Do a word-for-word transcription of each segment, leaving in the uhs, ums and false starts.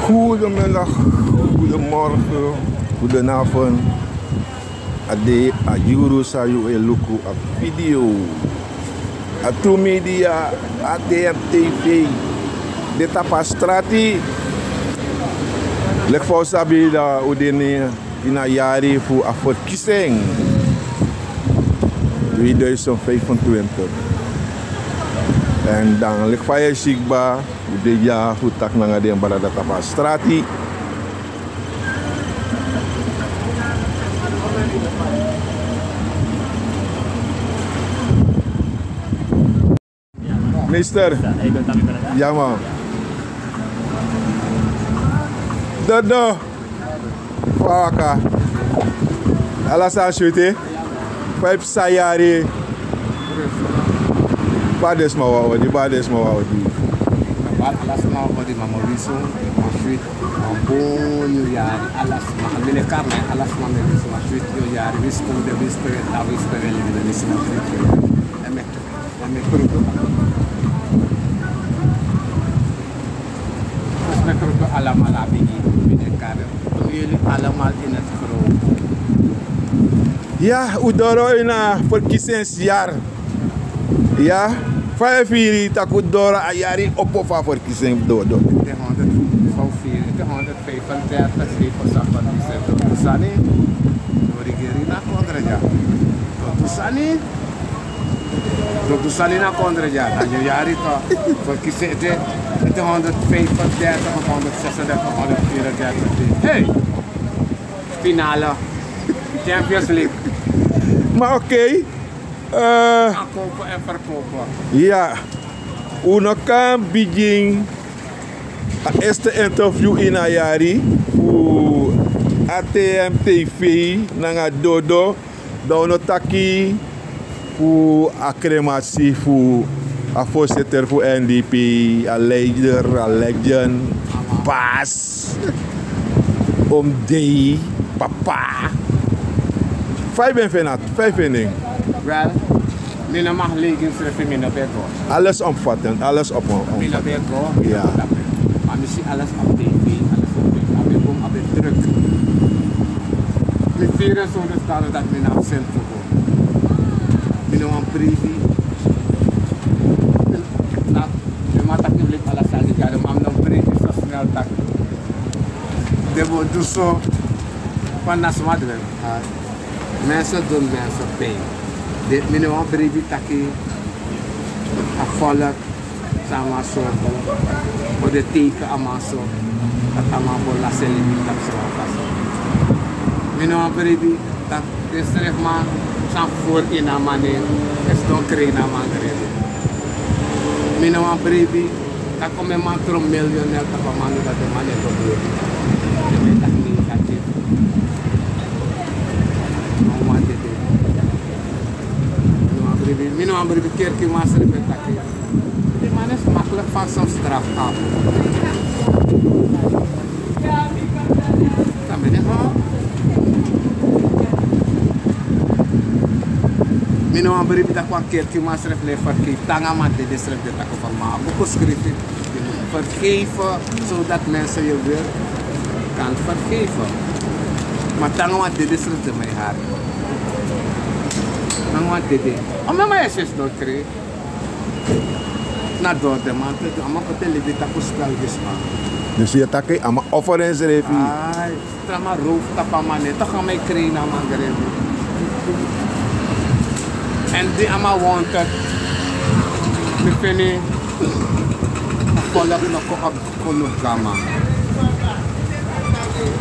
Goedemiddag, goedemorgen, goedenavond. A de a yuru san yu e luku a video. A tu media, A T M T V. De tapu a strati. Leki fa un sabi, dan un de ini a yari fu a verkiezing. Tweeduizend vijfentwintig. Èn dan leki fa yu e si kba, un de ya fu taki nanga den brada tapu a strati. Mister. Ya, man. Dodo. Fa a waka? Ala sani switi? Fa yu psa yari? Bari den sma wan odi, bari den sma wan odi. Bari ala sma wan odi, ma mi o wisi un wan switi, wan bun nyun yari. Ala sma, mi no e kari, ala sma mi e wisi un wan switi nyun yari. Wisi kon de, wisi pe, a wisi pe, wisi pe, wisi pe. Èn mi e krutu. Dus mi e krutu alamala, a bigi, mi no e kari. Krutu yuli alamala ini a krutu. Ya, un doro ini a verkiezingsyari. Ya, fa yu e firi taki un doro, a yari opo fu a verkiezing, Dodo? Te honderd, fa un firi, te honderd vijfendertig, zeven, sa verkiezing, Dodo sani. No regering na kondre dya. Dodo sani. Dodo sani na kondre dya, na nyun yari toch. Verkiezing ete, ete honderdvijfendertig of honderdzessendertig of honderdzessenveertig. Hey! Finale. Champions League. Ma oké. Eh, aankopen en verkopen. Ya. Un no kan bigin a eerste interview ini a yari fu A T M T V nanga Dodo. Dan un no taki fu a kremasi fu a voorzitter fu N D P, a leider, a legend, bas, om dei, papa. Fa yu ben feni, fa yu feni en? Wel, mi no mag liegen, srefi mi no ben go. Allesomvattend, alles op, op. Mi no ben go. Ya. Ma mi si alles op T V, alles op T V. A ben bun, a ben druk. Mi firi en so dusdanig dati mi no abi zin fu go. Mi no wani bribi. Na, mi man taki mi libi ala sani, ma mi no bribi so snel taki den bo du so. Fa na sma dwen. Mensen doen mensen pijn. Dit, mi no wani bribi taki a volk san a man sorgu, o de teken a man so, dati a man bo lasi en libi tapu so wan fasi. Mi no wani bribi taki den srefi man san furu ini a man nen, e sidon krin ini a man grensi. Mi no wani bribi taki omeni man tron miljonair tapu a man, dati den man no e go bribi. Den man e taki negatief. Mi no wani bribi, mi no wani bribi, kerki masra ben taki. Di man is makkelijk van zijn straf af. Dan ben ik gewoon. Mi no wani bribi taki wan kerki masra ben verkeerd. Te nanga man dede srefi de taki fu a man. A buku skrifi. Je moet vergeven, zodat mensen je weer kan vergeven. Ma te nanga wan dede srefi de mi hari. Nanga wan dede. O mi man e sidon krin. Na doro den man te du, a man koti en libi tapu spel gi sma. Dus yu e taki a man offer ensrefi. Ai. Tra man roof tapu a man nen, toch a man e krin ini a man grensi. Èn di a man wanted, mi feni a volk no kon op, kon no go a man.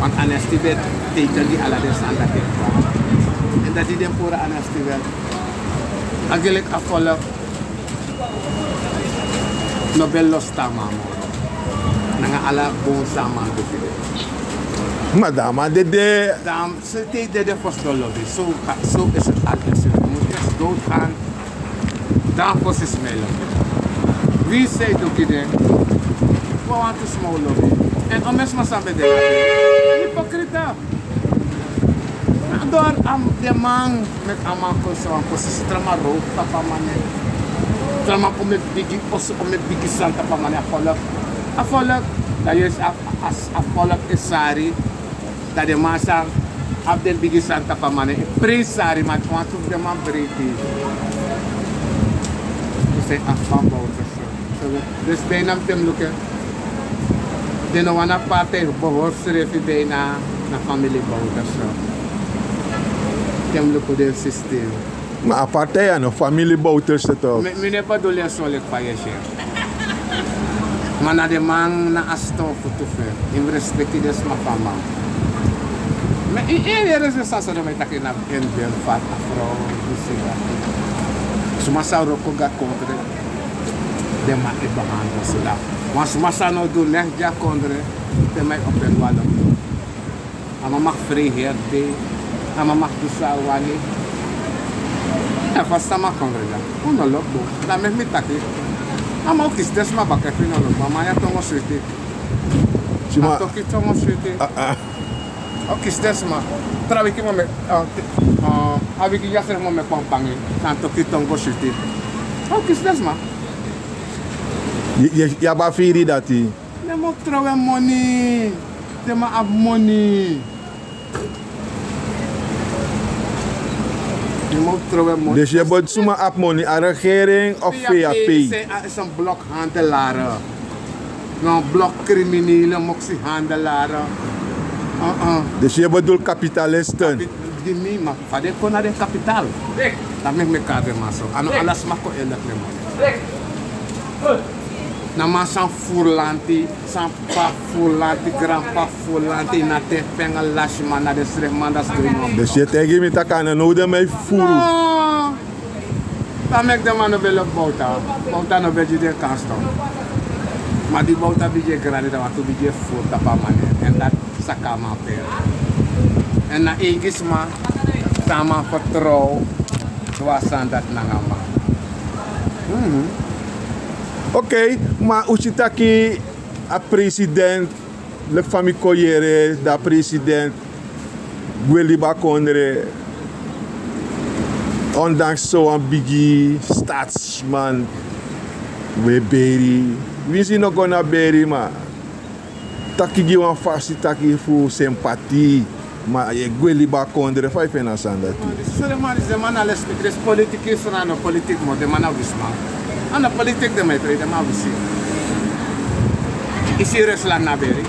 Want Amnesty ben teken gi ala den sani dati e kon. Èn dati den puru Amnesty wel. Eigenlijk a volk no ben losi a man moro. Nanga ala bun san a man du gi den. Ma dan a man dede. Dan, so te yu dede fosi no lobi. So, so is het altijd. Je moet eerst doodgaan. Dan fosi sma e lobi. Winsi san yu du gi den, wi wani tu sma o lobi. Èn omeni sma san ben de na den hypocrite. Na doro a man, meki a man kon so wan posisi, tra man roof tapu a man nen. Tra man kon meki bigi oso, kon meki bigi sani tapu a man nen, a volk. A volk. Dan yu e si a, a, a, a folk e sari. Dan den man san abi den bigi sani tapu a man, e prei sari, ma wantu fu den man breiti. Yu si a, a Bouterse. Dus bijna mi te mi luku en. Den no wani a partij, behori srefi bijna na famili Bouterse. Te mi luku den systeem. Ma a partij a no famili Bouterse toch? Mi, mi no e bedoel en so leki fa yu e si en. Ma na den man na a ston futu fu en. Yu mus respeki den sma fu a man. Ma yu e yere den sani san den man e taki na en den fati a frow, disi dati. Suma sa wroko go a kondre, den man e behandel so dati. Wan suma sa no du neks gi a kondre, den man e opo en go a loktu. A man mag vrij heri dei. A man mag du san a wani. Èn fa a man kondre dya, un no lobi. Dan meki mi taki. A man o kisi den sma baka efu yu no lobi. A man ya tongo switi. A toki tongo switi. A, a. O kisi den sma. Tra wiki mi o meki, a, a, a wiki ya srefi mi o meki wan bangi. Na toki tongo switi. O kisi den sma. Yu, yu, yu abi a firi dati. Den man o trowe moni. Den man abi moni. Den man o trowe moni. Dus yu e bedoel suma abi moni, a regering of V A P? V A P is een, is een blokhandelaar. No, blokcriminele, moksihandelaar. Uh-uh. Dus yu e bedoel kapitalisten? Kapi-, gi mi, ma fa den kon na den kapitaal? Dan meki mi kari den man so. A no ala sma kon eleki den man. Na man san furu lanti, san pa furu lanti, granpa furu lanti, na te fenga lasi man na den srefi man dati sidon ini. Dus yu e taigi mi taki a no now den man e furu. No. Dan meki den man no ben lobi Bouta. Bouta no ben gi den kans toch. Ma di Bouta bigin e grandi dan wantu bigin e furu tapu a man nen. Èn dati saka a man peri. Èn na eigi sma san a man fertrow du a sani dati nanga a man. Mhm. Okei, ma un si taki a president, leki fa mi kon yere, dan a president gwe libi a kondre. Ondanks sowan bigi statsman, we beri. Winsi no go na beri, ma taki gi wan fasi taki fu sympathie, ma yu e gwe libi a kondre, fa yu feni a sani dati? So den man, den man na lespeki, den politiki, so na no politik moro, den man na wisiman. A no politik den man e prei, den man wisi. Yu si Rusland na beri.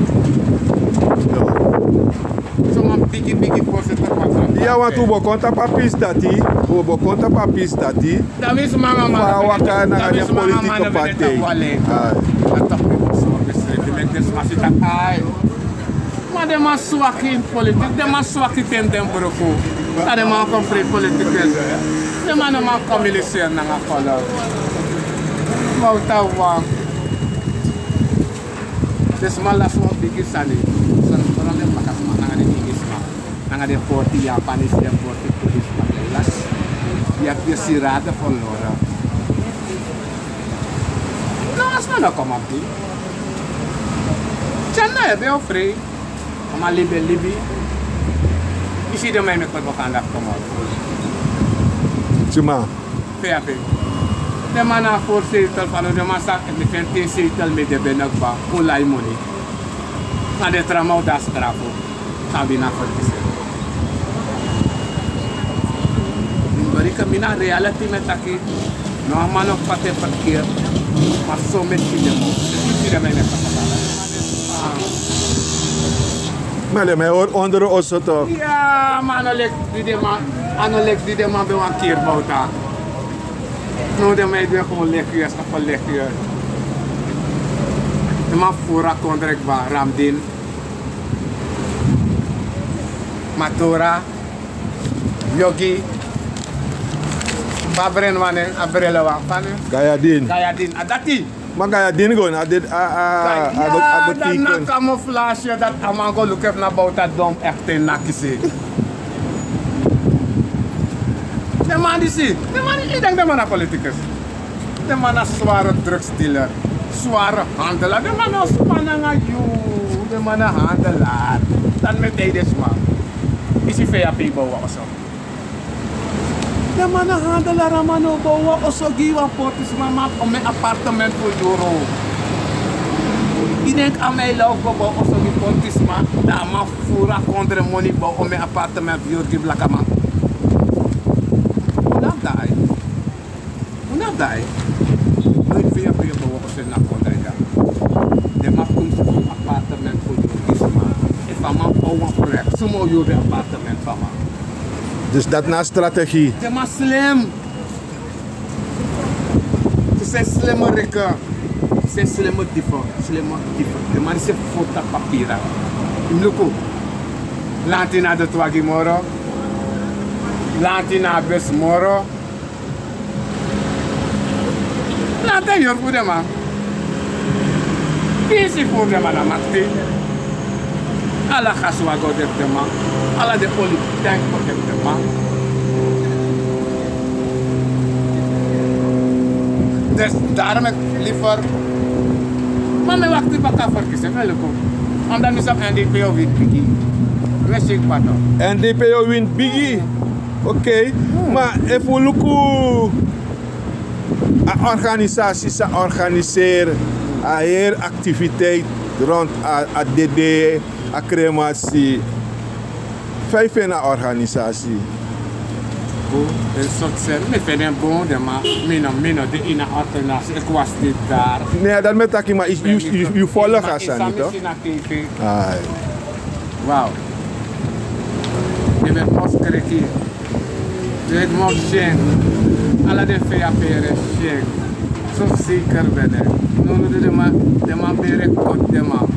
No. So wan bigi bigi voorzitter van Trump. Ya, want un bo kon tapu a pisi dati, un bo kon tapu a pisi dati. Fa a waka nanga den politiki partij. Ah. Ma den man swaki ini politik, den man swaki te den bruku. Dan den man kon prei politikus. Den man no man kon miliseri nanga kolo. Bouta wan. Den sma lasi wan bigi sani. San fran den baka sma nanga den bigi sma. Nanga den forty Japanese, den forty policeman den lasi. Yu abi yu sirade verloren. No, a sma no kon man abi. Tyari na yu ben o frei. A man libi e libi. Yu si den man e meki propaganda fu komoto. Suma? Fe a fe. Den man na voorzitter van den man sa, mi fiftin zetel mi de ben kba, un lai moni. Na den tra man o de a strafu. San a wini a verkiezing. Mi bari kan mi na reality mi e taki. No, a man no fati en verkeerd. Ma so mi e si den man. Mi e si den man e meki. Ah. Ma den man e hori ondro oso toch. Ya, ma a no leki di den man, a no leki di den man ben wani kiri Bouta. No, den man e du en gewoon leki yu, a sani fu leki yu. Den man furu a kondre kba, Ramdin, Matora, Yogi, Babren wan nen, a brele wan, fa a nen? Gayadin. Gayadin, a dati. Ma Gayadin go na, a did, a, a, a go, a go dan na teken. Camouflage dati a man go luku efu na Bouta don, echt en nakisi. Den man disi, den man disi, yu denki den man na politikus? Den man na sware drugsdealer, sware handelaar. Den man no sma nanga yu, den man na handelaar. Dan mi e taigi den sma. Yu si Feyapy bow wan oso. Den man na handelaar, a man no bow wan oso gi wan politisman, ma a meki appartement fu yuru. Yu denki a man e law go bow oso gi portisma, dan a man furu a kondre moni bow omen apartement fu yu gi blakaman. Un no abi dai. Un no abi dai. Noiti fu yu abi yu bow oso ini a kondre ya. Den man kon furu apartement fu yu gi sma. Efu a man bow wan project, suma o yuru den apartement fu a man? Dus dati na a strategie. Den man slim. Ze zijn slimme rikken. Ze zijn slimme dieven. Slimme dieven. Den man disi e fota papira. Luku. Lanti na de twagi moro. Lanti na bes moro. Lanti e yuru fu den man. Pisi fu den man na makti. Ala gaswago de fu den man. Ala den oli tank de fu den man. Dus daarom heb ik liever. Ma mi wakti baka verkiezing, mi luku. Omdat mi sabi N D P o win bigi. Mi seki pato. N D P o win bigi. Oké. Ma efu un luku a organisatie san organiseri a heri activiteit rond a, a dede, a crematie. Fa yu feni a organisatie? Bun, den sortu seri, mi feni en bun, den man, mi no, mi no de ini a organisatie, ik was niet daar. Nee, dat mi e taki, ma yu, yu, yu, yu follow a sani, toch? Ai. Wauw. Yu ben mos kreki. Yu ben mos sing. Ala den fea fere sing. So zeker ben ik. No, no, den man, den man bere kot den man.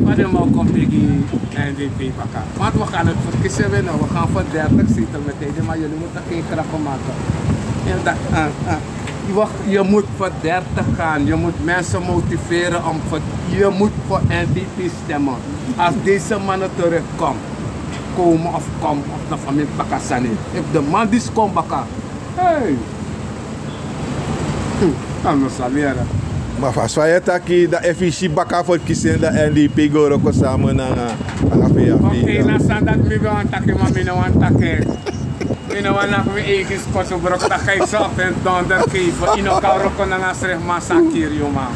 Ma den man kon begi N D P baka. Want we gaan het verkiezen winnen. We gaan voor dertig zetel meteen. Maar jullie moeten geen grappen maken. Ja, dat, eh, eh. Je, wacht, je moet voor dertig gaan. Je moet mensen motiveren om voor, je moet voor N D P stemmen. Als deze mannen terugkomen, komen of komen, of de familie Pakasani. If de man die komt baka. Hey. Hmm, a no sabi yara. Ma fa so a e taki, dan efu yu si baka verkiezing, dan N D P go wroko samen nanga, nanga V N P. Oké, dan. Na sani dati mi ben wani taki, ma mi no wani taki. Mi no wani naki mi eigi skotu broko, dan ga yu so opo en donder geven. Yu no kan wroko nanga srefi man san kiri yu, man.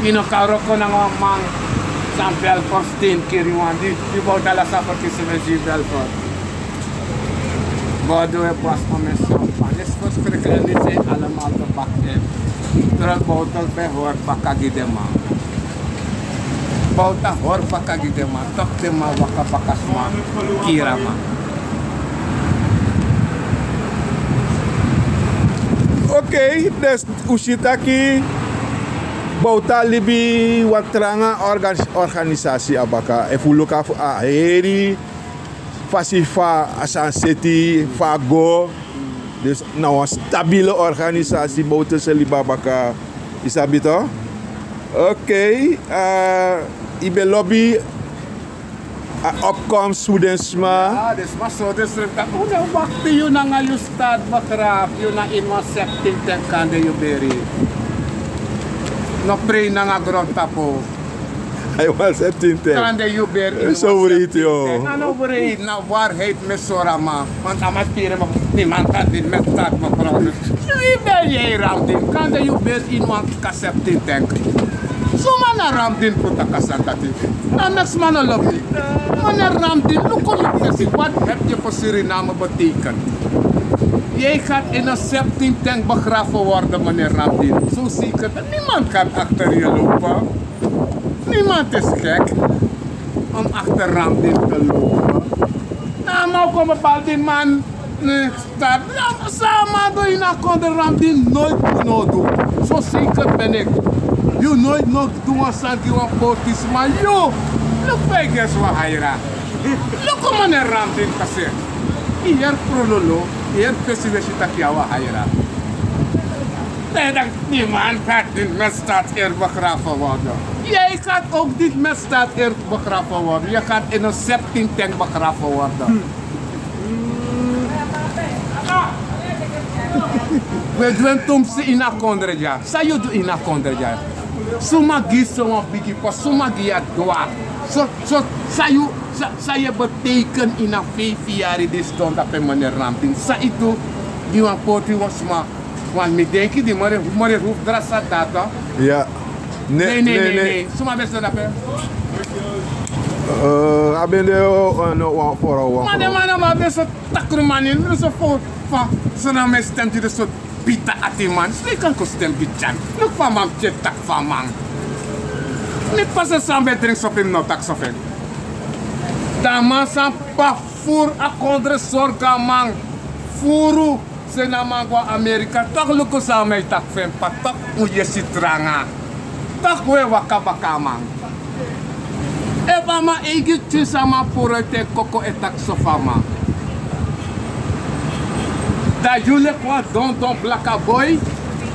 Yu no kan wroko nanga wan man san Belfort steen kiri yu, want di, di Bouta lasi a verkiezing, mi si Belfort. Bordeaux e basi omen champagne. Is verschrikkelijk, niet zijn allemaal de bak in. Terwijl Bouta ben hoort baka gi den man. Bouta hoort baka gi den man. Toch den man waka baka sma kiri a man. Oké, dus un si taki Bouta libi wan tranga orga-, organisatie a baka. Efu un luku a heri fasi fa a sani seti, fa a go. Dus na wan stabile organisatie Bouterse libi a baka. Yu sabi toch? Oké, eh, yu ben lobi a opkomst fu den sma. Ya, den sma sori den srefi taki un e wakti yu nanga yu staat begraaf, yu na ini wan septin tank, kande yu beri. No prei nanga grontapu. Ai, wan septin tank. Kande yu beri ini wan septin tank. A no wreed, na waarheid mi e sori a man. Want a man kiri mi, niemand kan dini mi e staat begraven. Yu beri, yu e Ramdin, kande yu beri ini wan septin tank. Suma na Ramdin fu taki a sani dati? A next man no lobi. Meneer Ramdin, luku yu fesi, wat heb je voor Suriname betekend? Jij gaat in een septin tank begraven worden, meneer Ramdin. Zo zeker, niemand gaat achter je lopen. Niemand is gek om achter Ramdin te lopen. Na, maar kom op, al die man. Ne, start. Sama do ina kondre, Ramdin nooit no du. Zo zeker ben ik. Yu nooit no du wan sani gi wan portisma. Yu, look fa yu gesi wan haira. Look, meneer Ramdin kase. Yu heri prololo, yu heri fesi, wi e si taki yu a wan haira. Nee, dan niemand gaat in mijn staat eer begraven worden. Jij gaat ook niet met staat eer begraven worden. Je gaat in een septin tank begraven worden. We du en tumsi ina kondre dya. San yu du ina kondre dya? Suma gi yu so wan bigi post, suma gi yu a dwa? So, so, san yu, san, san yu e beteken ina feifi yari di sidon dape, meneer Ramdin? San yu du gi wan poti wan sma? Want mi denki di more, more hoofddrasa data. Ya. Nee, nee, nee, nee. Suma ben so dape? Eh, a ben de, eh, no, wan foro, wan foro. Man, den man, man ben so takru man, no so fo fa, so na mi stem gi den so bita ati man. So yu kan kon stem gi Tyan. Luku fa man tyari taki fu a man. Mi pasa san ben dringi so fu en, no taki so fu en. Dan a man san pa furu a kondre sorgu a man. Furu. Seni a man go na Amerika, toch luku san a man e taki fu en p'pa, toch un yesi tranga. Toch un e waka baka a man. Efu a man eigi pikin san a man puru ete koko e taki so fu a man. Dan yu leki wan dondon blaka boi,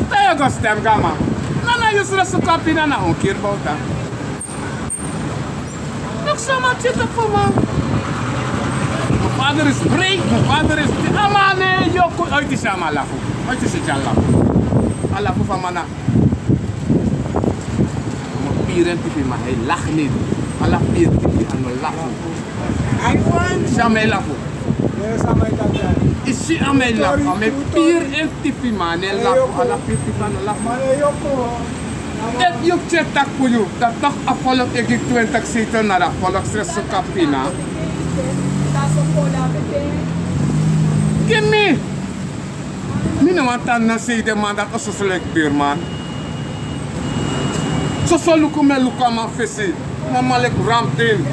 dan yu o go stem gi a man. Na na yu srefi suku a pina, na un kiri bowta. Luku san a man tyari taki fu a man. Mijn vader is breed, mijn vader is, a man, nee, yu o kon, ooit yu si a man lafu. Ooit yu si Tyan lafu. A lafu fu a man na. A man piri en tifi, maar hij lacht niet. A lafu piri tifi, a no lafu. Yu si a man e lafu. Yu si a man e lafu, a man piri en tifi, maar a no lafu. A lafu piri tifi, a no lafu. Efu yu tyari taki fu yu, dan toch a volk e gi twintig zetel, na a volk srefi suku a pina. Gi mi. Mi no wani tan na sei den man dati, o soso leki Birman. Soso luku mi e luku a man fesi. Wan man leki Ramdin.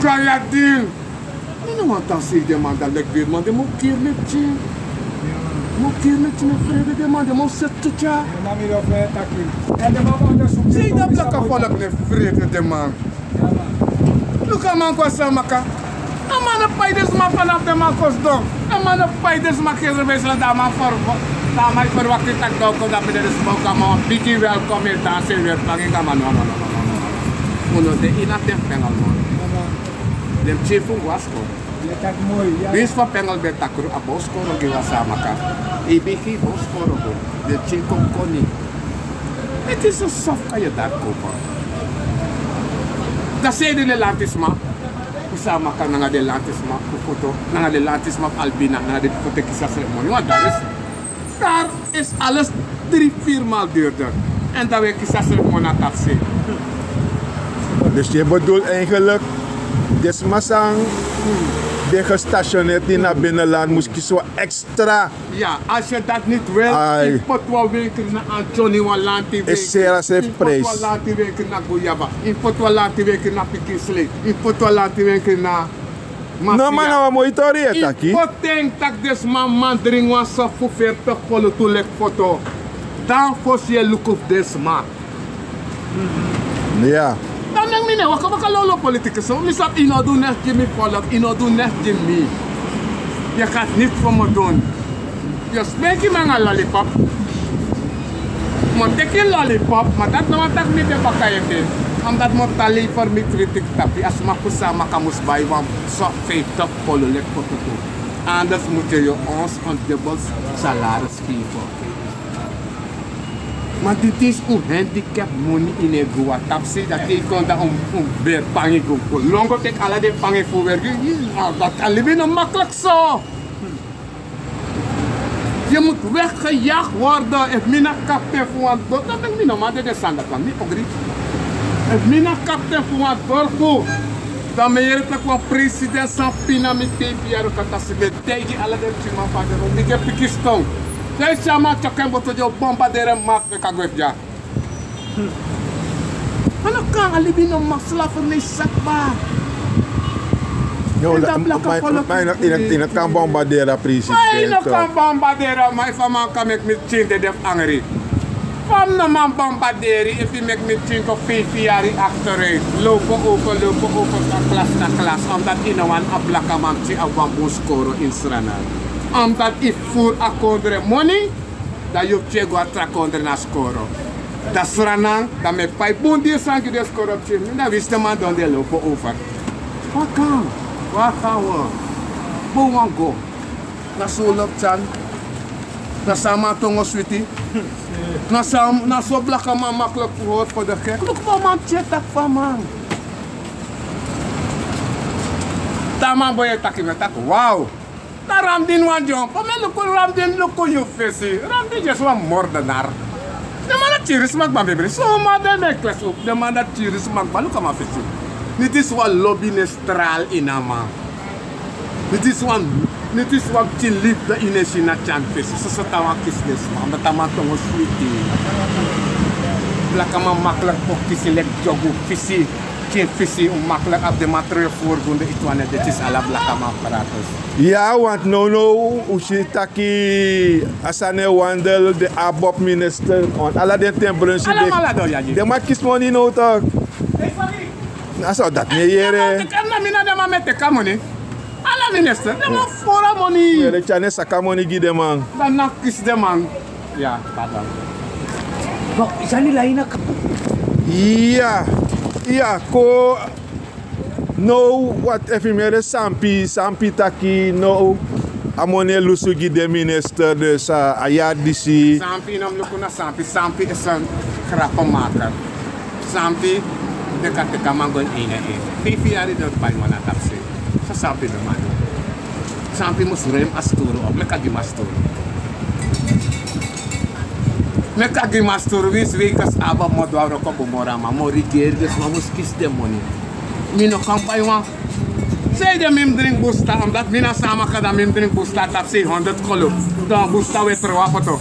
Gayadin. Mi no wani tan sei den man dati leki Birman, den mu kiri mi pikin. Mu kiri mi pikin, mi frede den man, den mu seti tu tya. Sei den blaka volk, mi frede den man. Luku a man go na Saamaka. A man no pai den sma fanafu den man kon sidon. A man no pai den sma kisi fu esi, dan a man ferwakti, dan a man e ferwakti taki dan a o kon, dan a pede den sma o kon, a man wan bigi welkom e dansi e weri fangi gi a man. No, no, no, no, no. Un no de ini a ten fu Pengel, man. Den pikin fu un go na skoro. Winsi fa Pengel ben takru, a bow skoro gi wan Saamaka. A bigin bow skoro go. Den pikin kon koni. Eti so soft kan yu dati kopa. Dan sei den lantisma fu Saamaka nanga den lantisma fu Foto, nanga den lantisma fu Albina, nanga den fu Foto e kisi a srefi moni. Want daar is, daar is alles drie, vier maal duurder. En dan wi e kisi a srefi moni na tapu sei. Dus je bedoelt eigenlijk, den sma san ben gestationeerd in het binnenland mus kisi wan extra. Ja, als je dat niet wil, ai, yu poti wan winkel na Anthony, wan lanti winkel. Yu poti wan lanti winkel na Guyaba. Yu poti wan lanti winkel na Pikin Slei. Yu poti wan lanti winkel na Masia. No, ma na wan moi tori yu e taki. Yu poti en taki den sma man dringi wan sofu fertig folutu leki Foto. Dan fosi yu e luku fu den sma. Ya. Dan meki mi no e waka baka lawlaw politiki so. Mi sabi yu no du neks gi mi volk, yu no du neks gi mi. Yu kan niti fu mi du. Yu o smeiki mi nanga lollipop. Mi o teki lollipop, ma dati no wani taki mi de baka ete. Omdat mi o tan lever mi kritiek tapu a sma fu Saamaka mus bai wan sofu feifi folutu leki Foto tu. Anders moet je ons een dubbel salaris geven. Ma disi un handicap moni, yu no e go na tapu sei, dati yu kon dan un, un beri pangi go, go lon go teki ala den pangi fu weri gi. A, dati a libi no makkelijk so. Yu mus weggejaagd worden. Efu mi na kapten fu wan dorp, dan mi no man de den sani dati, want mi ogri. Efu mi na kapten fu wan dorp, dan mi yere taki wan president san pina mi feifi yari, kan taki mi e taigi ala den pikinman fu a dorp, mi e piki ston. Te yu si a man tyoko en boto, den o bombarderi en, mati, meki a gwe fu dya. A no kan, a libi no makkelijk, slavernij, saki kaba. Yu no kan bombarderi a president. Yu no kan bombarderi, ma efu a man kan meki mi pikin dede fu angri. Fa mi no man bombarderi efu yu meki mi pikin go feifi yari achteruit. Lopen over, lopen over, van klas na klas. Omdat yu no wani a blakaman pikin abi wan bun skoro in Sranan. Omdat yu furu a kondre moni, dan yu pikin e go a tra kondre na skoro. Dan Sranan, dan mi e pai bun diri sani gi den skoro pikin. Dan winsi den man don, den lopen over. Waka, waka, waka. Bun wan go. Na so un lobi Tyan. Na so a man tongo switi. Na so, na so blakaman makkelijk fu hori fu de gek. Luku fa a man tyari taki fu a man. Te a man boi e taki, mi e taki, wow. Ramdin wan dyompo, mi luku Ramdin, luku yu fesi. Ramdin just wan mordenar. Den man dati kiri sma kba, bebri. So man, den man e klesi opo. Den man dati kiri sma kba, luku a man fesi. Niti swa lobi, no e stral ini a man. Niti swa, niti swa pikin lifde ini en skin, a tyan fesi. Soso tan wan kisi den sma, omdat a man tongo switi. Blakaman makkelijk poti kisi leki dyogu, fisi. Kin fisi un makkelijk abi den man tru yu furu gunde, iti wan e de kisi ala blakaman pratus. Ya, want nownow un si taki a sani e wandel, den abi op minister, want ala den ten Brunswijk. Alamala don yagi. Den man kisi moni now toch. Na so dati mi e yere. Kan na mi na den man mi e teki a moni. Ala minister, den man furu a moni. Yere, tyari saka moni gi den man. Dan na kisi den man. Ya, pardon. Bon, sani la ini a ka- Ya, ya, kon now, wat efu mi yere Sampi, Sampi taki now a moni e lusu gi den minister, dus a yari disi. Sampi, no mus luku na Sampi, Sampi is een grappenmaker. Sampi, den kan teki a man go ini ini. Feifi yari den o pai wan na tapu sei. So Sampi no man. Sampi mus ruim a sturu op, meki a gi mi a sturu. Meki a gi mi a sturu, winsi Wekas abi a mus du a wroko bun moro, a man mus rigeri, den sma mus kisi den moni. Mi no kan pai wan. Sanede mi mus dringi busta, omdat mi na sama kan, dan mi mus dringi busta tapu sei honderd kolu. Dan busta we trawan foto.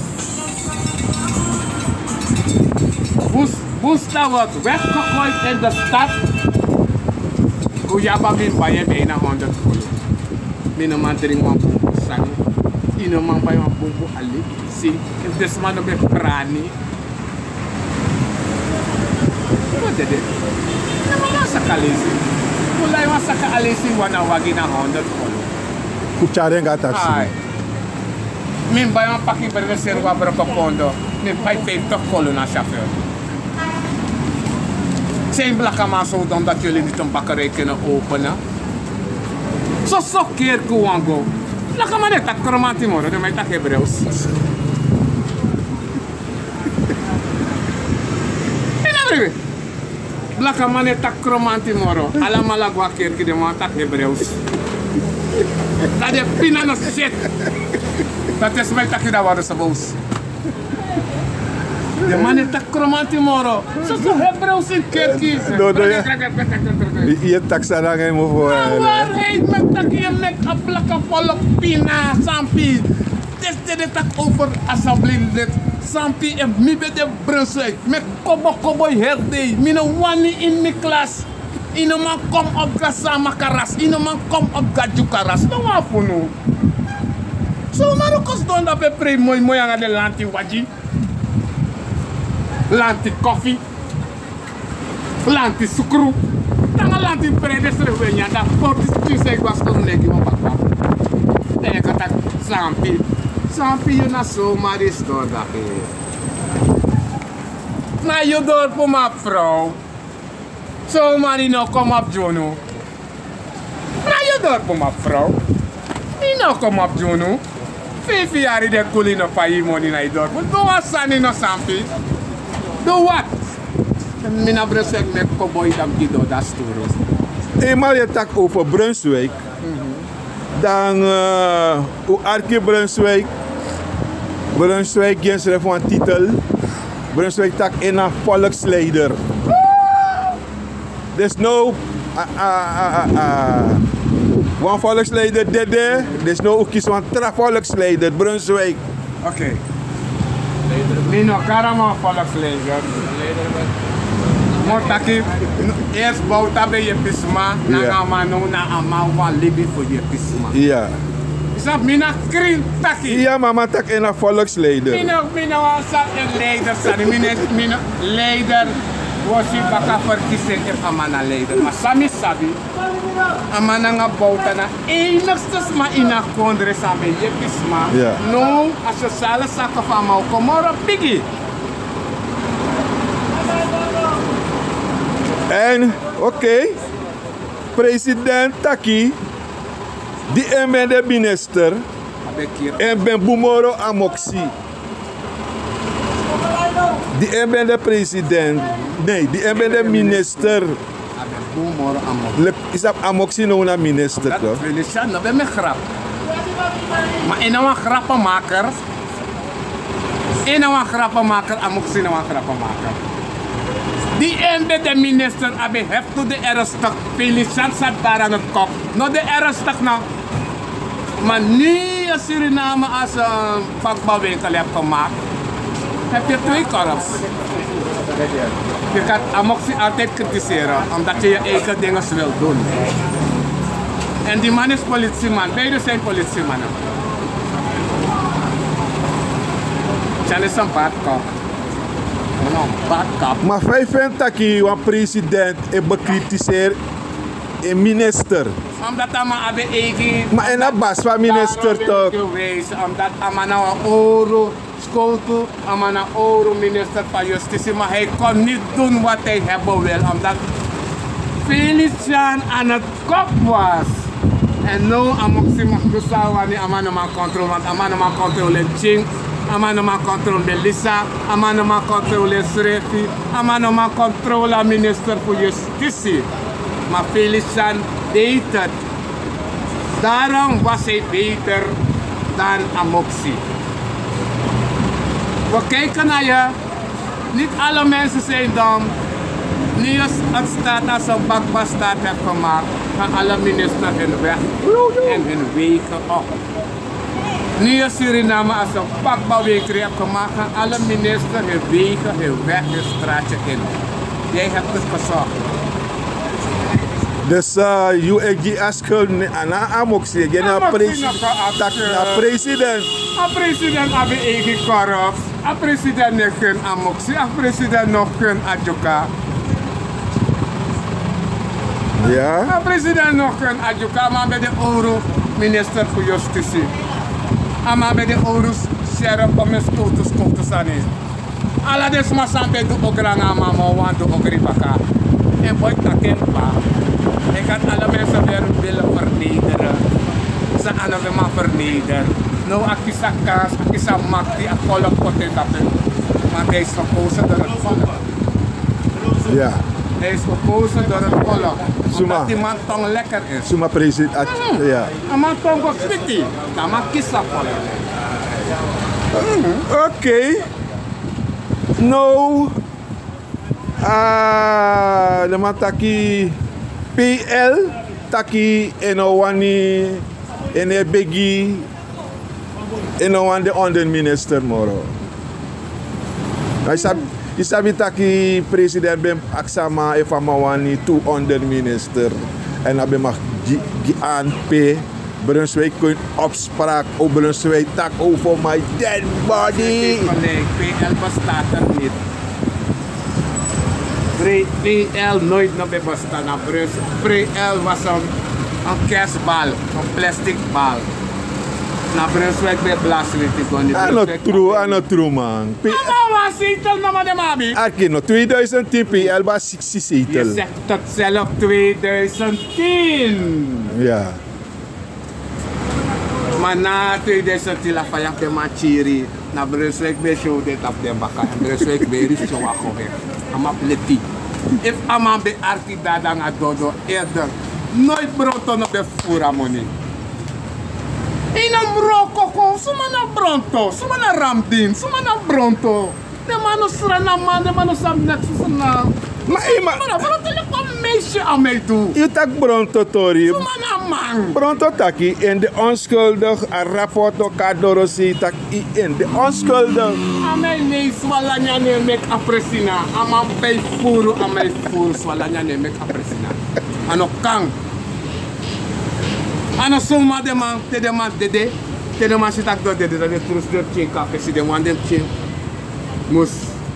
Bus, busta wordt weggegooid in de stad. Guyaba, mi mus bai en bijna honderd kolu. Mi no man dringi wan bunbun sani. Yu no man bai wan bunbun aliki. Si, efu den sma no ben prani. Yu no dede. Yu no man saka leisi. Yu lai wan saka aliki, wan na wagi na honderd kolu. Fu tyari en go a taksi. Ai. Mi mus bai wan paki brede, seri wan broko pondo. Mi pai feifi kolu na chauffeur. San blakaman so dom dat jullie niet een bakkerij kunnen openen? Soso kerki un wani go. Blakaman no e taki Kromanti moro, den man e taki Hebrews. Yu no bribi. Blakaman no e taki Kromanti moro. Alamala go a kerki, den man e taki Hebrews. Dan den pina no seti. Dan te sma e taki, dan wan de sabous. Den man no e taki Kromanti moro. Soso Hebrews ini kerki. No, no, ya. Yu e taki san nanga yu mofu. A waarheid, mi e taki, yu e meki a blaka folku pina, Sampi. Te den taki over, alsjeblieft, Sampi, efu mi ben de Brunswijk, mi e kobo kobo yu heri dei. Mi no wani yu ini mi klas. Yu no man kon opo gi a Saamaka ras, yu no man kon opo gi a Dyuka ras. No wan fu unu. So un man o kon sidon dape e prei moi moi nanga den lanti wagi, lanti kofi, lanti sukru. Nanga lanti brede srefi un e nyan, dan forti skin san e go a skoro no e gi wan bakbak. Dan yu e kon taki Sampi. Sampi, yu na somari sidon dape. Na yu dorpu, mevrouw. Somari no kon opo gi unu. Na yu dorpu, mevrouw. Yu no kon opo gi unu. Feifi yari den kuli no pai yu moni na yu dorpu. Du wan sani no, Sampi. Du wat? Mi na Brunswijk, mi e kobo yu, dan mi gi doti sturu. Eenmaal yu e taki over Brunswijk, dan, eh, un arki Brunswijk. Brunswijk gi ensrefi wan titel. Brunswijk taki en na volksleider. Dus now, a, a, a, a, a, wan volksleider dede, dus now un kisi wan tra volksleider, Brunswijk. Oké. Mi no kari a man volksleider. Mi o taki, eerst Bouta ben yepi sma, nanga a man now na a man wani libi fu yepi sma. Ya. Yu sabi, mi na krin taki. Ya, ma a man taki en na volksleider. Mi no, mi no wani sabi en leider sani. Mi no, mi no, leider, wi o si baka verkiezing efu a man na leider. Ma san mi sabi, a man nanga Bouta na enigste sma ini a kondre san ben yepi sma. Ya. Now a sociale saka fu a man o kon moro bigi. En, oké, president taki, di en ben de minister, en ben bun moro Amoksi. Di en ben de president, nee, di en ben de minister. A ben bun moro Amoksi. Leki, yu sabi Amoksi now na minister, toch? Feliciano, ben mi e grap. Ma en na wan grappenmaker. En na wan grappenmaker, Amoksi na wan grappenmaker. Di en ben de minister, a ben heftig de ernstig. Felician zat daar aan het kop. No de ernstig no. Maar nu je Suriname als een vakbouwwinkel hebt gemaakt, heb je twee korps. Je kan Amoksi altijd kritiseren, omdat je je eigen dingen wil doen. En die man is politieman, beide zijn politiemannen. Tjan is een badkap. No, badkap. Ma fa yu feni taki wan president e bekritiseri en minister? Omdat a man abi eigi. Ma en na basi fu a minister toch? Omdat a man na wan owru skowtu, a man na owru minister van Justitie, maar hij kon niet doen wat hij hebben wil, omdat Felician aan het kop was. En now Amoksi mag doen san a wani, a man no man controle, want a man no man controle Ching, a man no man controle Melissa, a man no man controle Srefi, a man no man controle a minister fu Justitie. Maar Felician deed het. Daarom was hij beter dan Amoksi. We kijken naar je. Niet alle mensen zijn dom. Nu is het staat als een bakbastaat heeft gemaakt, gaan alle ministers hun weg en hun wegen op. Nu je Suriname als een bakbouwwinkel hebt gemaakt, gaan alle ministers hun wegen, hun weg, hun straatje in. Jij hebt het gezocht. Dus uh, yu e gi a skuld a na Amoksi, yu e gi na president. A president abi eigi korps. A president no e ken Amoksi, a president no e ken Adyuka. Ya. A president no e ken Adyuka, a man ben de owru minister fu Justitie. A man ben de owru sheriff, o mi skowtu skowtu sani. Ala den sma san ben du ogri nanga a man, a man wani du ogri baka. En boi taki en kba. En kan ala mensen weer willen vernederen. San a no ben man vernederen. Now a kisi a kans, a kisi a makti, a volk poti en tapu en. Want hij is gekozen door het volk. Ja. Hij is gekozen door het volk. Suma. Omdat die man tong lekker is. Suma president. Ja. A man tong go switi. Dan a man kisi a volk. Oké. Now, ah, den man taki P L, taki en no wani, en e begi, en no wani den onderminister moro. Ma yu sabi, yu sabi taki president ben aksi a man efu a man wani tu onderminister. En a ben mag gi, gi an pe Brunswijk kon opspraak, o Brunswijk taki over my dead body. P L bestaat er niet. P L nooit no ben bestaan na Brunswijk. P L was een, een kerstbal, een plastic bal. Na Brunswijk ben blaswiti kon niet. A no true, a no true man. P L. Mama wan zetel, mama de mabi. Aki no, tweeduizend tien P L was sixty zetel. Je zegt het zelf, tweeduizend tien. Ja. Ma na tweeduizend tien Lafayette ben man kiri, na Brunswijk ben show den tapu den baka, en Brunswijk ben risi show a go weg. A man pleti. Efu a man ben arki dada nanga dodo eerder, nooit Bronto no ben fufuru a moni. Ini a mroko kon, suma na Bronto, suma na Ramdin, suma na Bronto. Den man no sran na man, den man no sabi neks sran. Ma yu ma. Bronto leki wan meisje a mi e du. Yu taki Bronto tori. Suma na man. Bronto taki en de onschuldig, a rapport no kon doro sei taki en de onschuldig. A mi e nei Swalanya no e meki a presina. A man ben fufuru, a mi e fufuru, Swalanya no e meki a presina. A no kan. A no suma den man, te den man dede, te den man si taki den dede, dan den trus den pikin kon a fesi, den wan den pikin mus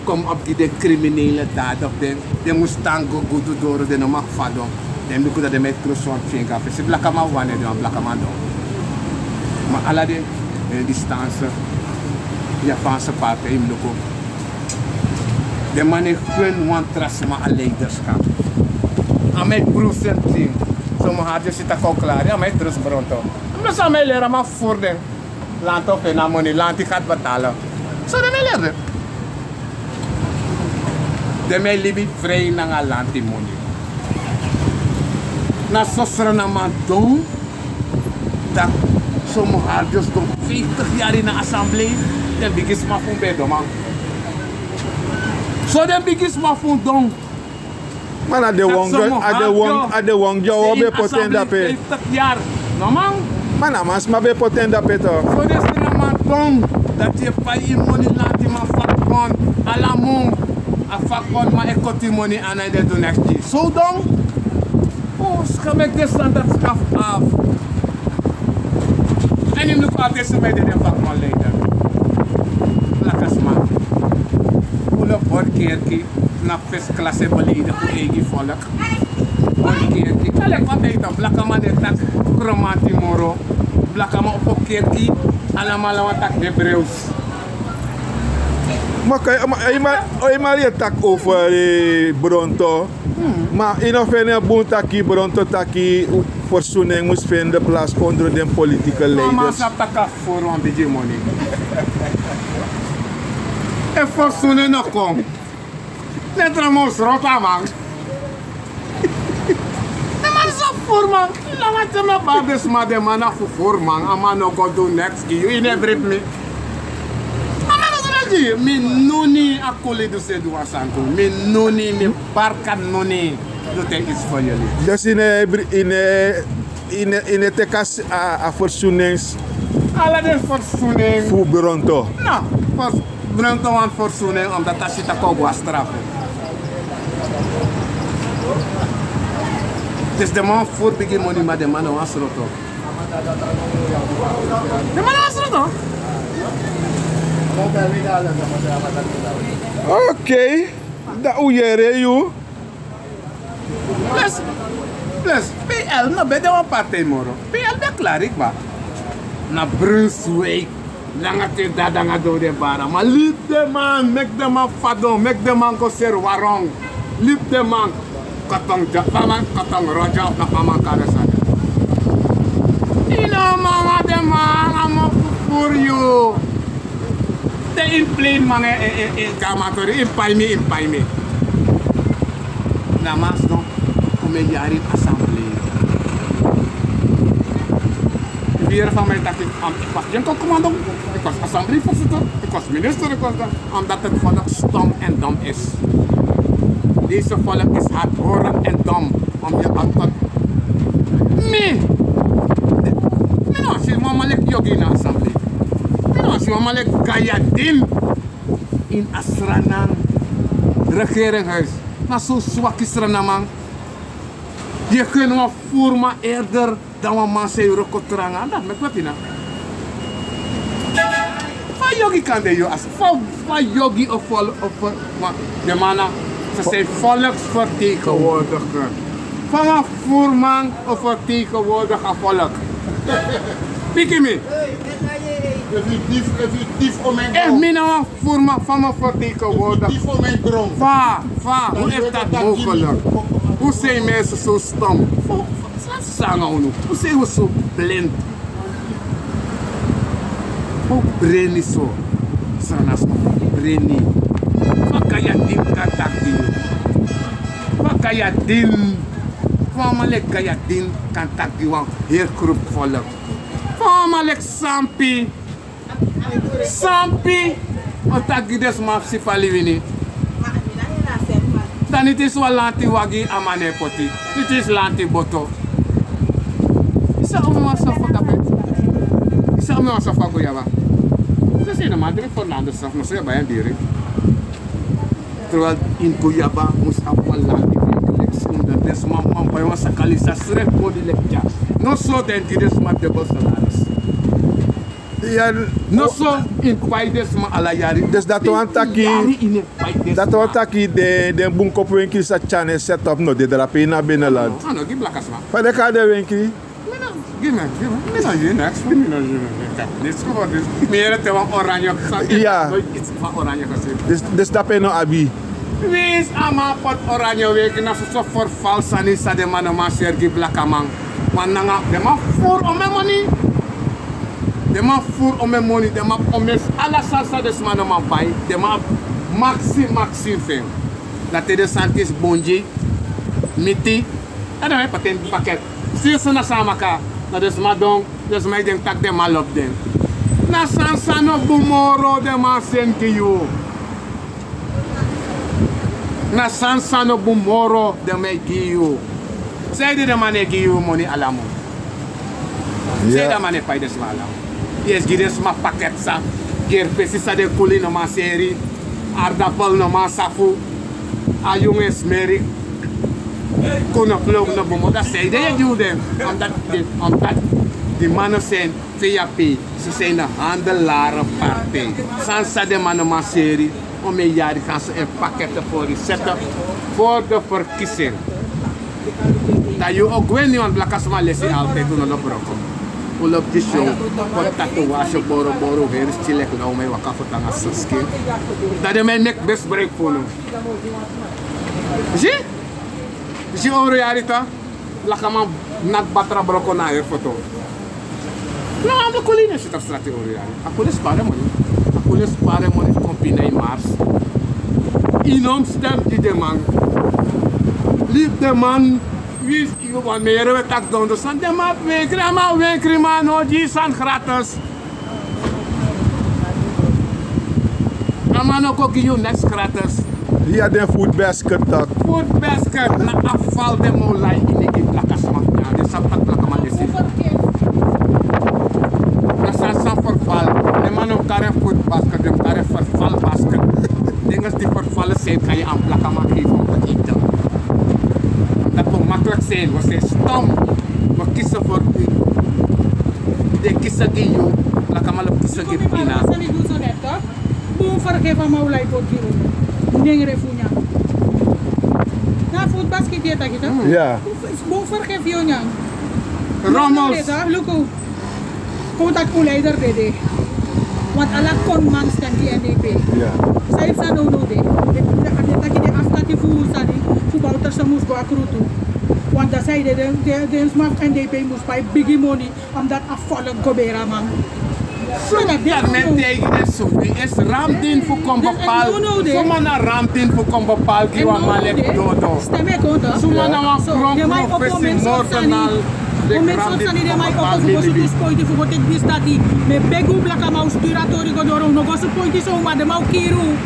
kon op gi den criminele daad of den, den mus tan go gudu doro, den no mag fadon. Den luku dati den meki trus wan pikin kon a fesi, blakaman wan, den wan blakaman don. Ma ala den, eh, distance, Japanse partij, yu mus luku. Den man no e gun wan tra sma a leiderschap. A mi e proef srefi. So mi hati si taki o klari, a mi e trus Bronto. Omdat a mi e leri a man fufuru den. Lanti o feni a moni, lanti gat betalen. So den mi e leri den. Den mi e libi frei nanga lanti moni. Na so sran na man don. Dan So mi hari disi don fiftig yari na assemblee. Den bigi sma fu mi ben e don man. So den bigi sma fu mi don. Ma na den wongo a den wongo a den wongo dya wi ben poti en dape. Fiftig yari. No man. Ma na man sma ben poti en dape to. So den sma man don. Dati e pai yu moni lanti man fakon. Ala mun. A fakon man e koti moni ana e den du neks gi so don. Fu skameki den sani dati skafu afu. Èn yu mus luku a desi man e de den vakman leider. Blaka sma. Un no bori kerki na fesi klasi e beleidigi un eigi folku. Bori kerki na leki fa teitan blakaman e taki. Kromanti moro. Blakaman opo kerki. Alamala wani taki hebreus. Ma kan yu mari e taki over bronto. Ma yu no feni en bun taki bronto taki fersunen mus feni de plas ondro den politike leiders. Mama sabi taki a fu furu wan bigi moni. Efu fersunen no kon, ne tra man o srota man. Den man sa furu man. Langa te mi e bari den sma den man na fu furu man a man no go du neks gi yu yu no e bribi mi. A man no srota gi yu mi nuni a kuli du se du wan sani tu mi nuni mi barka nuni. Dus yu no e bri yu no e yu no e teki a fersunen. Ala den fersunen fu bronto. No. Bronto wani fersunen omdati a si tak' o go a strafu. Dus den man furu bigi moni ma den man no wani sroto. Den man no wani sroto. Okei. Dan un yere yu. Plus plus pl no ben de wan partij moro. Pl ben klari kba. Na brunswik. Langa te dada nanga dowde bara ma libi den man meki den man fadon meki den man go seri waron. Libi den man. Kotong ja fa man kotong roja of na fa man kari sani. Yu no man wan den man a man fufuru yu. Te ini plein man e e e kamatori ini pai mi ini pai mi. Na man sidon. Kon mi e yari ini assemblee. Yu yere fa mi e taki. Yu kosi yen kon komando. Yu kosi assemblee forsitor. Yu kosi minister yu kosi dan. Omdat het volk stom en dom is. Deze volk is hardhoren en dom. Om je antwoord. Mi. Mi no si mama leki yogi na assemblee. Mi no si mama leki gayadin. In a sranan regeringhuis. Na so swaki sranaman. Yu e ken wan furuma erder dan wan man san yu wroko tranga dati meki weti na. Fa yogi kan de yu asi fa yogi of fol of den man na sa sei volksvertegenwoordiger. Fa wan furman o vertegenwoordig a volk. Piki mi. Efu mi na wan furman fa mi o vertegenwoordig fa fa un efu dati mogelik? Un sei mense so stom. San sanga unu? Un sei un so blind. Un breni so. San na so breni. Fa gayadin kan taki yu? Fa gayadin? Fa wan man leki gayadin kan taki wan heri grupu folok? Fa wan man leki sampi? Sampi o taki gi den sma fu sipali wini. Dan niti isi wan lanti wagi a man no e poti. Niti isi lanti boto. Yu sabi mi wan sofo dape? Yu sabi mi wan sofo a goyaba? Desi yu no man dringi fernando sofo no so yu e bai en diri. Terwijl ini goyaba mus abi wan lanti winkel leki sonder den sma man bai wan sakalisa srek bodi leki dya. No so den gi den sma debel salaris. No so ini pai den sma ala yari. Dus dati wani taki dati wani taki den bunkopu wenkri sa tyari en set op no de drape ini a beneland. Fa den kari den wenkri? Gi mi gi mi mi no gi neks fu mi no gi mi neks fu mi yere te wan oranje. San te no iti fu a oranje kasi. Desi dape no abi. Winsi a man poti oranje weki na soso ferfal sani san den man no man seri gi blakaman. Man nanga den man furu ome moni. Den man furu ome moni den man abi ome ala sani san den sma no man bai. Den man abi maksi maksi fu en. Na te den sani kisi bongi miti. Dan den man e poti en paket. Sisi na san a maka. Na den sma don, den sma e denki tak' den man lobi den. Na sani san no bun moro den man seni gi yu. Na sani san no bun moro den man e gi yu. Sanede den man no e gi yu moni ala mun? Sanede a man no e pai den sma ala mun? Yu e gi den sma paketi san, gerpesi san den kuli no man seri, aardappel no man safu, a yungu e smeri, knoflook no bun moro. Dan sanede yu e gi den? Omdat den, omdat den man no seni. Vap, ze zijn de handelaren partij. Sani san den man no man seri, omeni yari kan so en paketi voor u zetten voor de verkiezing. Dan yu o gwe ini wan blaka sma lesi altijd, un no lobi broko. Un lobi gi syon, kon tatoeage boro boro, heri stilek na un man e waka fu tan nanga skin. Dan den man e meki misbruik fu unu. Si? Si oro yari tan? Blakaman naki batra broko na a heri foto. No, a no kuli no e sita fu strati oro yari. A kuli spari moni. A kuli spari moni fu kon pina ini mars. Yu no mus stem gi den man. Libi den man. Wi, yu wan mero e taki dondo sani. Den man wenkri, a man wenkri, man no gi yu sani gratis. A man no kon gi yu neks gratis. Iya, den food basket tak'. Food basket na afval den man o lai ini gi blaka sma. Ya, den sabi tak' blakaman e si. Na sani san verval. Den man no kari food basket, den kari verval basket. Dinges di vervallen zijn kan je aan blakaman geven om te eten. Omdat we makkelijk zijn, we zijn stom. We kiezen voor u. Den kisi gi yu, blakaman lobi kisi gi pina. Bun vergefi a man o lai poti yu. Nengre fu nyan. Na food basket e taki tak'? Ya. Bun vergefi yu nyan. Rommels. Luku. Kon taki un leider dede. Want ala kon man stem gi N D P. Ya. San yu psa nownow de. Den taki den afu taki fu un sani fu Bouterse mus go a krutu. Want dan san yu de, den, den, den sma fu N D P mus pai bigi moni. Omdat a volk go beri a man. So na den. Dan mi e taigi den so, wi e Ramdin fu kon bepaal. Suma na Ramdin fu kon bepaal gi wan man leki Dodo? Suma na wan kronkron fesi moordenaar leki Ramdin fu kon bepaal gi mi? Spoiti fu go teki disi taki. Mi e begi un blakaman, un skiri a tori go doro, un no go spoiti so, ma den man o kiri un.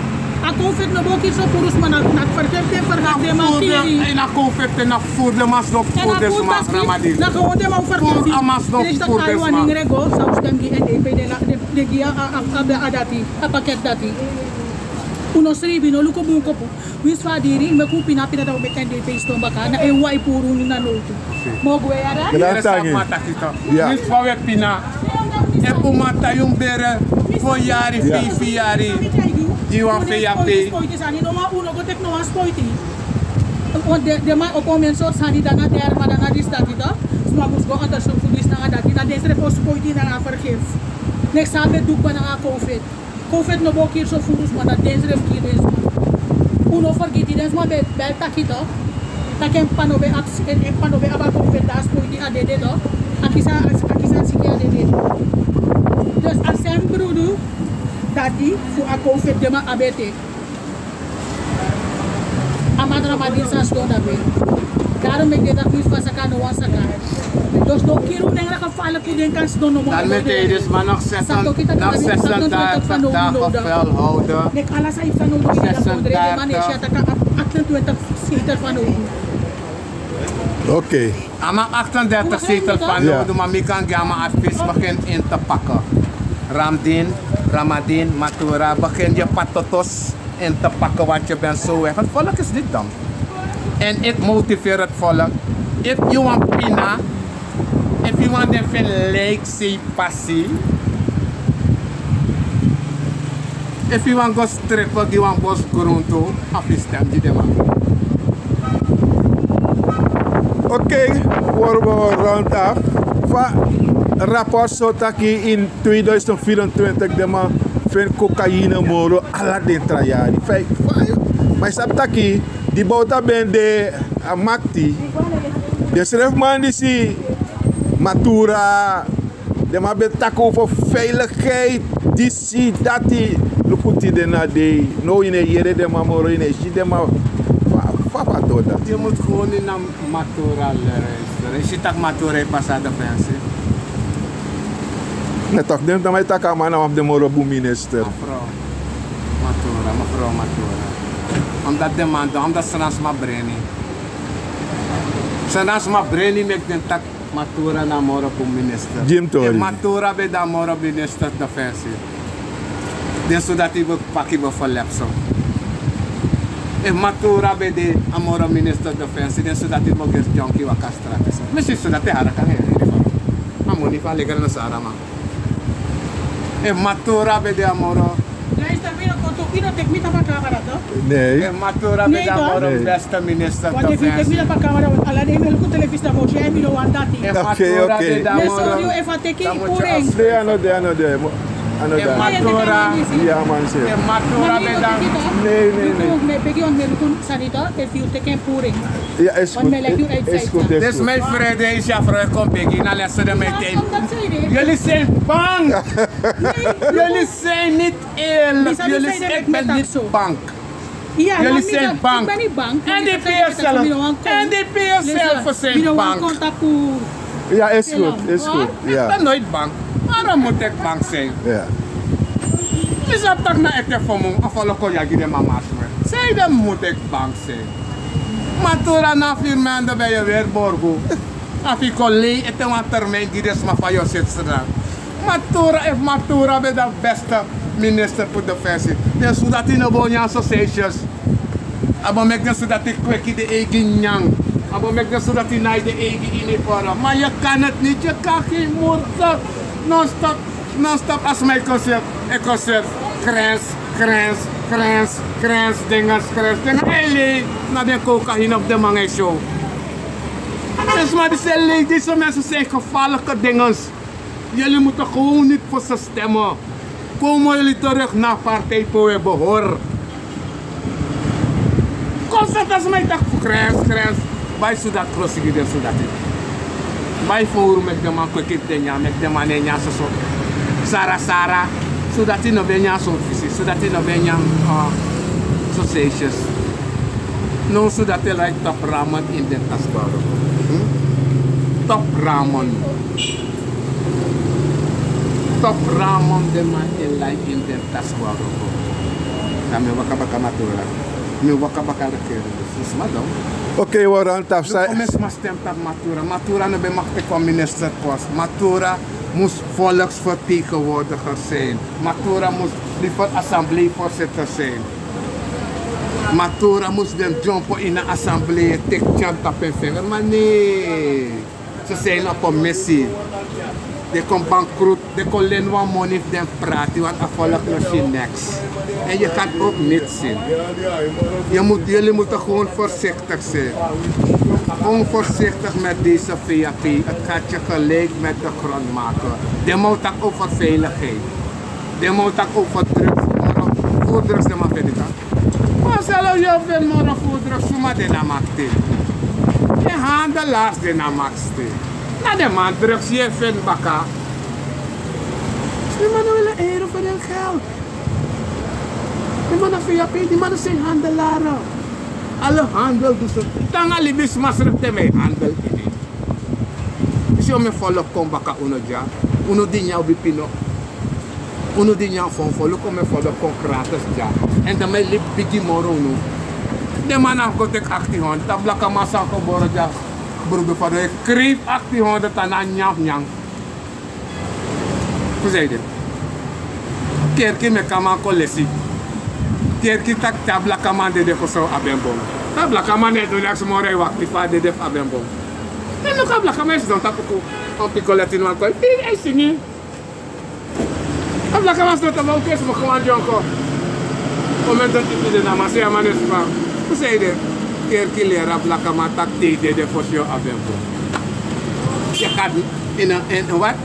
A covid no bo kiri so furu sma, na, na fergif den, fergif den man kiri. Na covid na furu den man sidon fu furu den sma, Ramadi. Na gewoon den man fergif. Furu a man sidon fu furu den sma. Nengre go, san un stem gi N D P, den, den, den gi a, a, a, a dati, a paketi dati. Un no sribi, no luku bun kopu. Winsi fa a diri, meki un pina, pina dan un meki N D P sidon baka, na en wai puru unu na nowtu. Mo gwe yara? Yere san a man taki. Ya. Winsi fa un e pina. Efu un man tan yu mus bere fo yari, feifi yari, gi wan vap. Spoiti sani, no wan, un no go teki no wan spoiti. Den, den man opo men sortu sani, dan na derma, dan na disi dati, toch? Sma mus go onderzoek fu disi nanga dati, dan den srefi o spoiti nanga fergif. Neks san a ben du kba nanga covid. Covid no bo kiri so furu sma, na den srefi kiri den sma. Un no fergiti den sma ben bel taki toch. Taki en p'pa no ben abi, en, en p'pa no ben abi a covid, dan a spoiti a dede toch. A kisi a, a kisi a siki a dede. Dus a srefi brudu dati fu a covid den man abi ete. A man Ramadi san sidon dape. Daarom meki den taki winsi fa saka no wan saka. Dus no kiri un nengre gevaarlijk fu den kan sidon nomo. Dan mi e taigi den sma, nog zesendertig dagen volhouden. Zesendertig. Oké. A man achtentwintig zetel fanowdu, ma mi kan gi a man advies, begin in te pakken. Ramdin, Ramadin, Matura, begin je patotos in te pakken, want je bent zo weg. Het volk is niet dom. En ik motiveer het volk. Efu yu wani pina, efu yu wani den feni lijkseefi pasi, efu yu wani go stripi gi wan bos gruntu, a fu stem gi den man. Oké, we worden rond af. Fa rapport so taki in tweeduizend vierentwintig den man feni cocaïne moro ala den tra yari. Fa, fa, ma yu sabi taki di Bouta ben de a makti, den srefi man disi, Matura, den man ben taki over veiligheid, disi, dati. Luku tide na dei. Now yu no e yere den man moro, yu no e si den man. Fa, fa, fa a doro dati? Yu mus go ini na Matura luisteren. Yu si taki Matura e pasa defensie. Tok den dan mai taki a man na wan fu den moro bun minister. Mevrouw Matura, mevrouw Matura. Omdat den man dan, omdat Sransma breni. Sransma breni meki den taki Matura na moro bun minister. Jim Tori. Efu Matura ben de a moro minister defensie, den sudati ben paki ben verlepso. Efu Matura ben de a moro minister defensie, den sudati ben gertyonki waka strati so. Misi sudati hara kan heri fa a moni fa legal na Sarama. Efu Matura ben de a moro. Luister, mi no kon tu, mi no teki mi tapu a camera, toch? Nee. Efu Matura ben de a moro beste minister defensie. Want efu yu teki mi tapu a camera, want ala dei mi e luku telefisi, dan mi o si en, mi no wani dati. Efu Matura ben de a moro. Efu a teki yu puru en. Nee, a no de, a no de. Efu Matura. Ya man, se. Efu Matura ben de a. Nee, nee, nee. Mi e begi, want mi e luku sani, toch, efu yu teki en puru en. Ya, is goed. Is goed, is goed. Dus mijn vrede is ja, vrouw, kom begi na les de mijn tijd. Jullie zijn bang. Jullie zijn niet eerlijk. Jullie zijn, ik ben niet bang. Jullie zijn bang. En die P S zelf. En die P S zelf zijn bang. Ja, is goed, is goed. Ik ben nooit bang. Waarom moet ik bang zijn? Ja. Dus op dat na ete voor me, of al kon je die mama's me. Zij dan moet ik bang zijn. Matura na vier maanden ben je weer borgo. Of je kon lei ete wan termijn die de sma van je zit staan. Matura, efu Matura ben de beste minister voor defensie, den sudati no bo nyan so seisjes. A bo meki den sudati kweki den eigi nyan. A bo meki den sudati nai den eigi uniform. Maar je kan het niet, je kan geen moord. Non-stop, non-stop a sma e kon serve, e kon serve. Grens, grens, grens, grens, dinges, grens, dinges. Ei lei, na den cocaïne of den man e show. Den sma disi e lei, disi mensen zijn gevaarlijke dinges. Jullie moeten gewoon niet voor ze stemmen. Komen jullie terug naar partij pe un e behori. Kon seti a sma e taki fu grens, grens. Bai sudati krosi gi den sudati. Bai fowru meki den man kweki den nyan, meki den man no e nyan soso. Sara, sara. Sudati no ben nyan sortu fisi, sudati no ben nyan, eh, so seisjes. No, sudati e like top ramen in den tasbaro. Top ramen. Top ramen den man e like in den tasbaro. Dan mi waka baka Matura. Mi waka baka regering. Dus, dus, madam. Oké, we gaan tafsai. Look, sma stem tapu Matura. Matura no ben mag teki wan ministerpost. Matura moest volksvertegenwoordiger zijn. Matura moest liever assembleevoorzitter zijn. Matura moest ben dyompo in a assemblee, teki tyari tapu en vinger. Maar nee. Ze zijn op een missie. Den kon bankroet, den kon leni wan moni fu den prati, want a volk no si niks. En je gaat ook niet zien. Je moet, jullie moeten gewoon voorzichtig zijn. Gewoon voorzichtig met deze V A P. Het gaat je gelijk met de grond maken. Den man o taki over veiligheid. Den man o taki over drugs. Voor drugs den man feni kan. Marcelo, yu e feni moro fu drugs, suma de na makti? Den handelaars de na makti. Na den man drugs yu e feni baka. Die mannen willen eren voor hun geld. Die mannen V A P, die mannen zijn handelaren. Alle handel doen ze. Tanga libisma srifte mij handel in. Yu si o mi e folok kon baka unu dya. Unu di nyan ubi pino. Unu di nyan fon folok o mi e folok kon gratis dya. En dan mi e libi bigi moro unu. Den man na go teki akti hondro. A blakaman san kon boro dya. Brudu fadon e kreifi akti hondro tan na nyan fu nyan. Fu san ede? Kerki meki a man kon lesi. Kerki taki te a blakaman dede fu so a ben bun. Te a blakaman no e du neks moro e wakti fa a dede fu a ben bun. Èn luku a blakaman e sidon tapu kon, wan pikin leti ini wan koi, bigi e singi. A blakaman sidon tapu wan kesi moko wan dyonko. Omen doti pide na man sei a man e span. Fu san ede? Kerki leri a blakaman taki te yu dede fosi yu o abi en bun. Yu e kon ini, ini wat?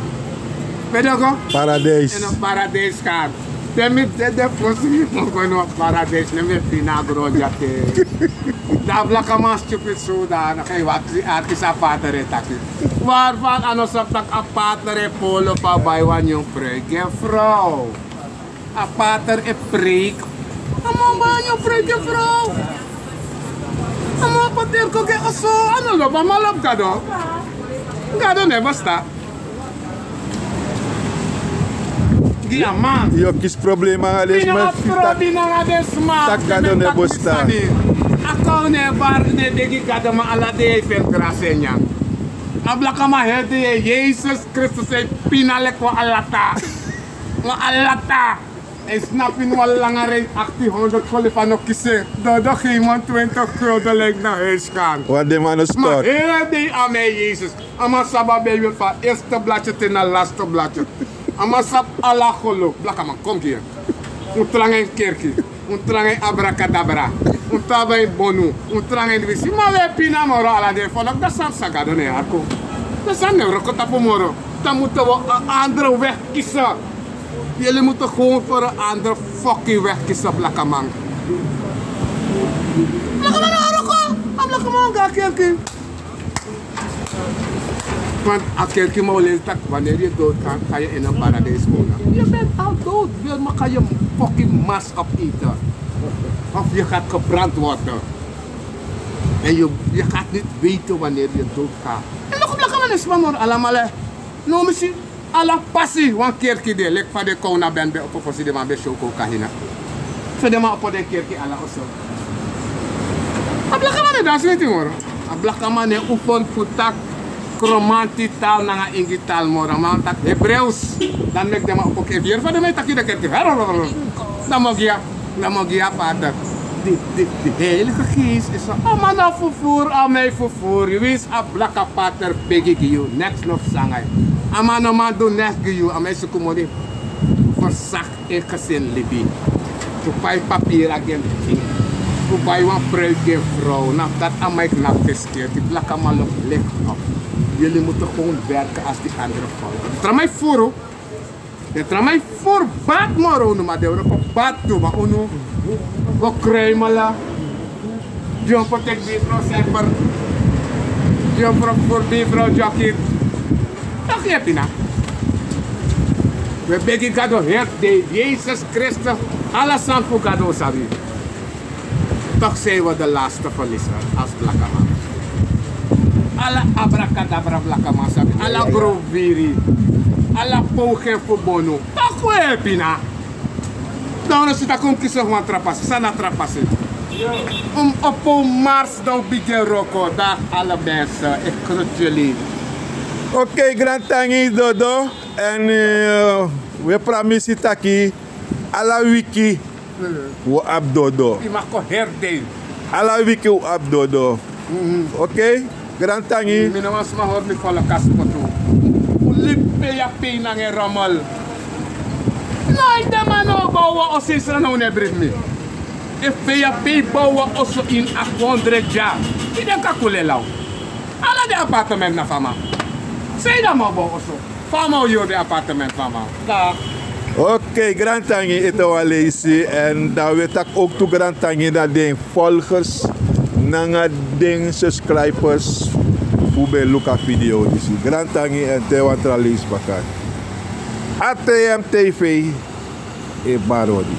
Pe den o go? Paradijs. Ini paradijs kon. Te mi dede fosi mi o go ini paradijs, ne mi e pina a gron dya te. Dan a blakaman stupid so dan, dan kan yu akisi, akisi a pater e taki. Waarvan a no sabi taki a pater e polo fu a bai wan nyun pruik gi en frow. A pater e preiki. A man bai a nyun pruik gi en frow. A man pater kon gi en oso, a no lobi, a man lobi Gado. Gado no e bestaan. Yu o kisi problema nanga den sma. Taki Gado no e besta. A kownu e bari, den e begi Gado, ma ala dei yu e feni grasi e nyan. A blakaman heri dei, Yesus Kristus e pina leki wan alata. Wan alata. A e snapu ini wan langa rei, achttien honderd koli fu a no kisi en. Dodo gi man twintig gulden, leki na huis gaan. Wan den man no stori. Ma heri dei a man e Yesus. A man sabi a Bijbel van eerste blaadje te na laatste blaadje. A man sabi ala geloof. Blakaman, kon gi en. Un tranga ini kerki. Un tranga ini abrakadabra. Un tranga ini bonu. Un tranga ini wisi. Ma wi e pina moro ala dei. Folok, dati sani san Gado no e hori kon. Dati sani no e wroko tapu moro. Dan moeten we een andere weg kiezen. Jullie moeten gewoon voor een andere fucking weg kiezen, blakaman. Blakaman, no wroko. A blakaman go a kerki. Want a kerkiman o leli taki wanneer yu doodgaat, ga je in een paradijs wonen. Je bent al dood, wil maar ga je fucking mars opeten. Of je gaat gebrand worden. En je, je gaat niet weten wanneer je doodgaat. En nog een blakaman is maar allemaal, hè. No, misschien. Ala pasi wan kerki de, leki fa den kownu ben ben opo fosi, den man ben si oko kahina. So den man opo den kerki ala oso. A blakaman no e dansi niti moro. A blakaman no e oefen fu taki Kromanti taal nanga Ingi taal moro. A man taki Hebrews. Dan meki den man opo, efu yu yere fa den man e taki den kerki. Dan mi o gi yu. Dan mi o gi yu a pater. Di, di, di Heilige Geest is a man na fufuru, a man e fufuru. Winsi a blaka pater begi gi yu, neks no fu sanga yu. A man no man du neks gi yu, a man e suku moni fu verzak en gezin libi. Fu pai papira gi en pikin. Fu bai wan pruik gi en vrouw. Na fu dati a man e knapu geskeri, di blakaman lobi leki op. Jullie moeten gewoon werken als die andere vrouw. Tra man e fufuru. Den tra man e fufuru bad moro unu, ma den wroko bad tu, ma unu o kruimel. Dyompo teki buurvrouw Semper. Dyompo fufuru buurvrouw Jockey. Toch yu e pina. Wi e begi Gado heri dei, Yesus Kristus, ala sani fu Gado sabi. Toch zijn we de laatste verliezer als blakaman. Ala abrakadabra blakaman sabi. Ala growwiri. Ala poging fu bonu. Toch wi e pina. Dan un no si taki un kisi wan tra pasi. San na tra pasi? Un opo mars, dan un bigin wroko. Dag alle mensen. Ik groet jullie. Oké, grantangi dodo. En, eh, wi e pramisi taki ala wiki wi o abi dodo. Yu mag kon heri dei. Ala wiki wi o abi dodo. Mhm. Oké, grantangi. Mi no wani sma hori mi folokas potu. Un libi pe yu e pei nanga en rommel. Noiti den man no o bow wan oso ini Sranan, un no e bribi mi. Efu pe yu e pei bow wan oso ini a hondro dya, yu denki a kuli e law? Ala den apartement na fu a man. San yu dan man o bow oso? Fa a man o yori den apartement fu a man? Dag. Oké, grantangi ete wan leisi. En dan wi e taki ook tu grantangi na den volgers nanga den subscribers fu ben luku a video disi. Grantangi, en te wan tra leisi baka. A T M T V e bari odi.